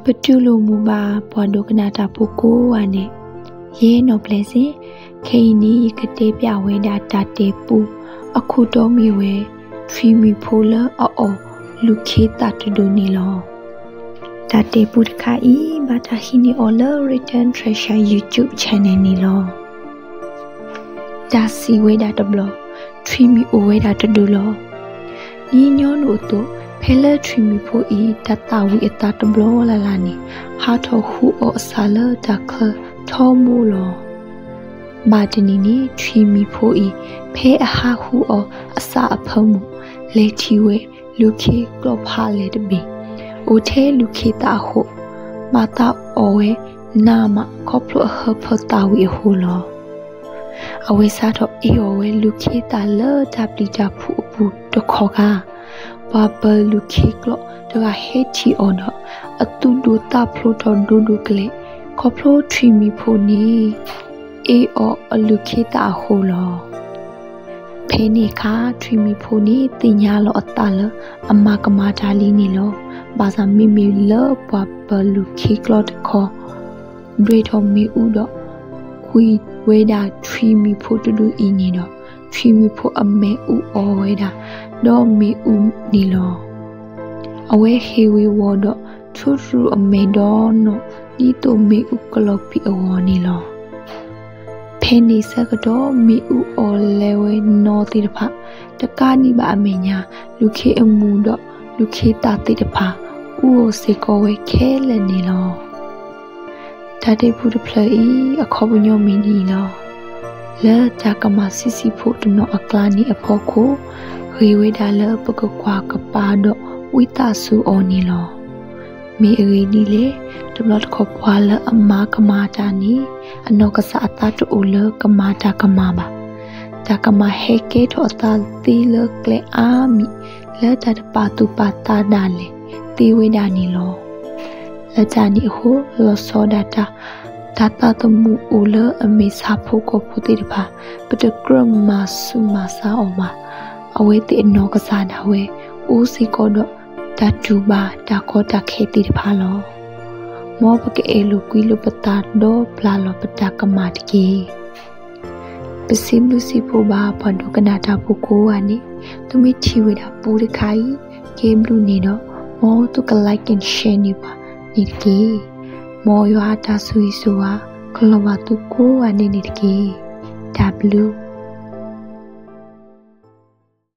ပတူၢ်လိာ်မုာ်ဘၣ်ပှၤဒိကနၣ်တၢ်ဖိကိးဂၤန့ၣ်, ယဲနီၢ်ပျဲၢ်စ့ၢ်, ခဲအံၤန့ၣ် ယကတဲပျးဝဲဒၣ်တၢ်တဲပူ, အခိၣ်တီမ့ၢ်ဝဲ, ထွံၣ်မံၤဖိလၢအအီၣ်လူၢ်ခ့သၣ်တဒိၣ်န့ၣ်လီၤ. တၢ်တဲပူတခါအံၤ ဘၣ်တၢ်ဟံးန့ၢ်အီၤလၢ Written Treasure YouTube channel န့ၣ်လီၤ. တၢ်စံးဝဲဒၣ်တဘျီ, ထွံၣ်မံၤအိၣ်ဝဲဒၣ်တဒိၣ်လီၤ. ဒ်ညီနုၢ်အသိး, ဖဲလၢထွံၣ်မံၤဖိအံၤ တၢ်သၣ်ဝံၤအသးတဘျီလၢ်လၢ်န့ၣ်, ဟးထီၣ်ဟူးအီၣ်အဆၣ်လၢတၢ်ချၢထီဘိလီၤ. ဘၣ်တနံၤန့ၣ် ထွံၣ်မံၤဖိအံၤ ဖဲအဟးဟူးအီၣ်အဆၣ်အဖၢမုၢ်, လဲၤထံၣ်ဝဲလူၢ်ခ့ကျီၢ်ဖးလဲၢ်တဘ့ၣ်, အိၣ်ထဲလူၢ်ခ့သၣ်အဃိ, ဘၣ်သးအီၣ်ဝဲနးမး ခီဖျိအဟၢဖၢသၣ်ဝံၤအဃိလီၤ. အဝဲစးထီၣ်အ့ၣ်အီၣ်ဝဲလူၢ်ခ့သၣ်လၢတၢ်ပျံၤတၢ်ဖုးအပူၤတခီခါ, ပှၤပၢၤလူၢ်ခ့ကျီၢ်တဂၤဟဲထံၣ်အီၤဒီး, အသူၣ်ဒိၣ်သးဖျိးထီၣ်ဒိၣ်ဒိၣ်ကလဲာ်, ခီဖျိထွံၣ်မံၤဖိန့ၣ် အ့ၣ်အီၣ်အလူၢ်ခ့သၣ်အဃိလီၤ. ဖဲန့ၣ်အခါ ထွံၣ်မံၤဖိန့ၣ် သ့ၣ်ညါလီၤအသးလၢအမၤကမၣ်တၢ်လံန့ၣ်လီၤ. ဘၣ်ဆၣ်မ့မ့ၢ်လၢပှၤပၢၤလူၢ်ခ့ကျီၢ်တခီ ဒွဲၣ်ထီၣ်မ့ၣ်အူဒီး ကွံာ်ဝဲဒၣ်ထွံၣ်မံၤဖိတဒူၣ်အံၤန့ၣ်ဒီး, ထွံၣ်မံၤဖိအမဲာ်အူအီၣ်ဝဲဒၣ်ဒီးမ့ၣ်အူန့ၣ်လီၤ. အဝဲဟ့ၣ်ဝ့ၤဝီၤဒီး ထူရူၢ်အမဲာ်ဒီနီၢ် ဒ်သိးမ့ၣ်အူကလီၤကွံာ်အဂီၢ်န့ၣ်လီၤ. ဖဲန့ၣ်ဆၢကတီၢ် မ့ၣ်အူအီၣ်လဲဝဲနီၢ်သ့ၣ်တဖၣ် တကးဒံးဘၣ်အမဲာ်ညါ, လူၢ်ခ့အမူးဒီးလူၢ်ခ့သၣ်သ့ၣ်တဖၣ် အူအီၣ်စ့ၢ်ကီးဝဲခဲလၢာ်န့ၣ်လီၤ. တၢ်တဲပူတဖျၢၣ်အံၤ အခီပညီမ့ၢ်ဒ်အံၤလီၤ. လၢတၢ်ကမၣ်ဆံးဆံးဖိတနီၤအကျါန့ၣ်အဖီခိၣ်, ဂ့ၤဝဲဒၣ်လၢပကကွၢ်ကပၤဒီးဝံသးစူၤအီၤန့ၣ်လီၤ. မ့ၢ်အဂ့ၢ်ဒ်လဲၣ်, တဘျီတခီၣ်ပှၤလၢအမၤကမၣ်တၢ်န့ၣ် အနီၢ်ကစၢ်အသးတအိၣ်လၢကမၤတၢ်ကမၣ်ဘၣ်. တၢ်ကမၣ်ဟဲကဲထီၣ်အသးသ့လၢကျဲအါမံၤ လၢတၢ်တပာ်သူၣ်ပာ်သးဒၣ်လဲာ်သ့ဝဲဒၣ်န့ၣ်လီၤ. လၢတၢ်န့ၣ်အဃိ လီၤဆီဒၣ်တၢ် တၢ်သးသမူအိၣ်လၢအမ့ၢ်ဆၣ်ဖိကီၢ်ဖိသ့ၣ်တဖၣ် ပတကြၢးမၤဆူးမၤဆါအီၤဘၣ်. အဝဲသ့ၣ်အနီၢ်ကစၢ်ဒၣ်ဝဲ အိၣ်စ့ၢ်ကီးဒီးတၢ်တူၢ်ဘၣ်တၢ်ကီတၢ်ခဲသ့ၣ်တဖၣ်လီၤ. မ်ပကအဲၣ်လိာ်ကွံလိာ်ပသးဒီးပျၢ်လီၤပတၢ်ကမၣ်တက့ၢ်. ပစံးဘျုးစံးဖှိၣ်ဘၣ်ပှၤဒိကနၣ်တၢ်ဖိကိးဂၤန့ၣ်, သုမ့ၢ်ထံၣ်ဝဲဒၣ်ပူတခါအံၤ ကဲဘျုးန့ၣ်ဒီး, မ်သုက like and share န့ၢ်ပှၤန့ၣ်တက့ၢ်. မ်ယွၤအတၢ်ဆိၣ်ဂ့ၤဆိၣ်ဝါ ကလီၤဘၣ်သုကိးဂၤဒဲးန့ၣ်တက့ၢ်. တၢ်ဘျုး